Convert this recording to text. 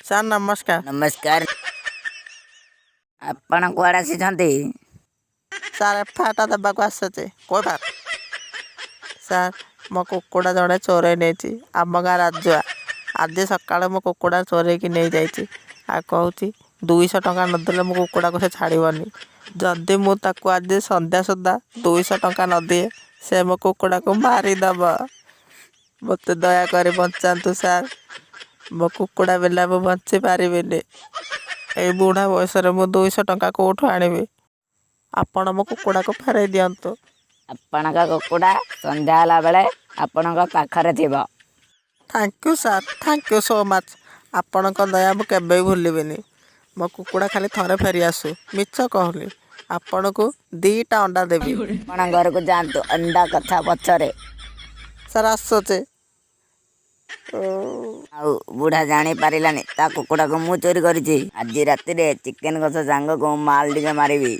Sir, ନମସ୍କାର। ନମସ୍କାର। ଆପଣ କୁଆଡ଼େ ଆସିଛନ୍ତି? ସାର୍, ଏଫଆଇଆରଟା ଦେବାକୁ ଆସିଛି। କୋଉଟା ସାର୍? ମୋ କୁକୁଡ଼ା ଜଣେ ଚୋରେଇ ନେଇଛି, ଆମ ଗାଁ ରାଜୁଆ। ଆଜି ସକାଳେ ମୋ କୁକୁଡ଼ା ଚୋରେଇକି ନେଇଯାଇଛି ଆଉ କହୁଛି 200 ଟଙ୍କା ନଦେଲେ ମୋ କୁକୁଡ଼ାକୁ ସେ ଛାଡ଼ିବନି। ଯଦି ମୁଁ ତାକୁ ଆଜି ସନ୍ଧ୍ୟା ସୁଦ୍ଧା 200 ଟଙ୍କା ନଦିଏ, ସେ ମୋ କୁକୁଡ଼ାକୁ ମାରିଦେବ। ମୋତେ ଦୟାକରି ବଞ୍ଚାନ୍ତୁ ସାର୍। ମୋ କୁକୁଡ଼ା ବିନା ମୁଁ ବଞ୍ଚି ପାରିବିନି। ଏଇ ବୁଢ଼ା ବୟସରେ ମୁଁ 200 ଟଙ୍କା କେଉଁଠୁ ଆଣିବି? ଆପଣ ମୋ କୁକୁଡ଼ାକୁ ଫେରାଇ ଦିଅନ୍ତୁ। ଆପଣଙ୍କ କୁକୁଡ଼ା ସନ୍ଧ୍ୟା ହେଲା ବେଳେ ଆପଣଙ୍କ ପାଖରେ ଥିବ। Thank you sir, thank you so much. ଆପଣଙ୍କ ଦୟା ମୁଁ କେବେ ବି ଭୁଲିବିନି। ମୋ କୁକୁଡ଼ା ଖାଲି ଥରେ ଫେରି ଆସୁ, ମିଛ କହୁନି, ଆପଣଙ୍କୁ 2ଟା ଅଣ୍ଡା ଦେବି। ଆପଣ ଘରକୁ ଯାଆନ୍ତୁ, ଅଣ୍ଡା କଥା ପଛରେ। ସାର୍, ଆସୁଛି। ଆଉ ବୁଢ଼ା ଜାଣିପାରିଲାନି ତା କୁକୁଡ଼ାକୁ ମୁଁ ଚୋରି କରିଛି। ଆଜି ରାତିରେ ଚିକେନ କଷା ସାଙ୍ଗକୁ ମାଲ ଟିକେ ମାରିବି।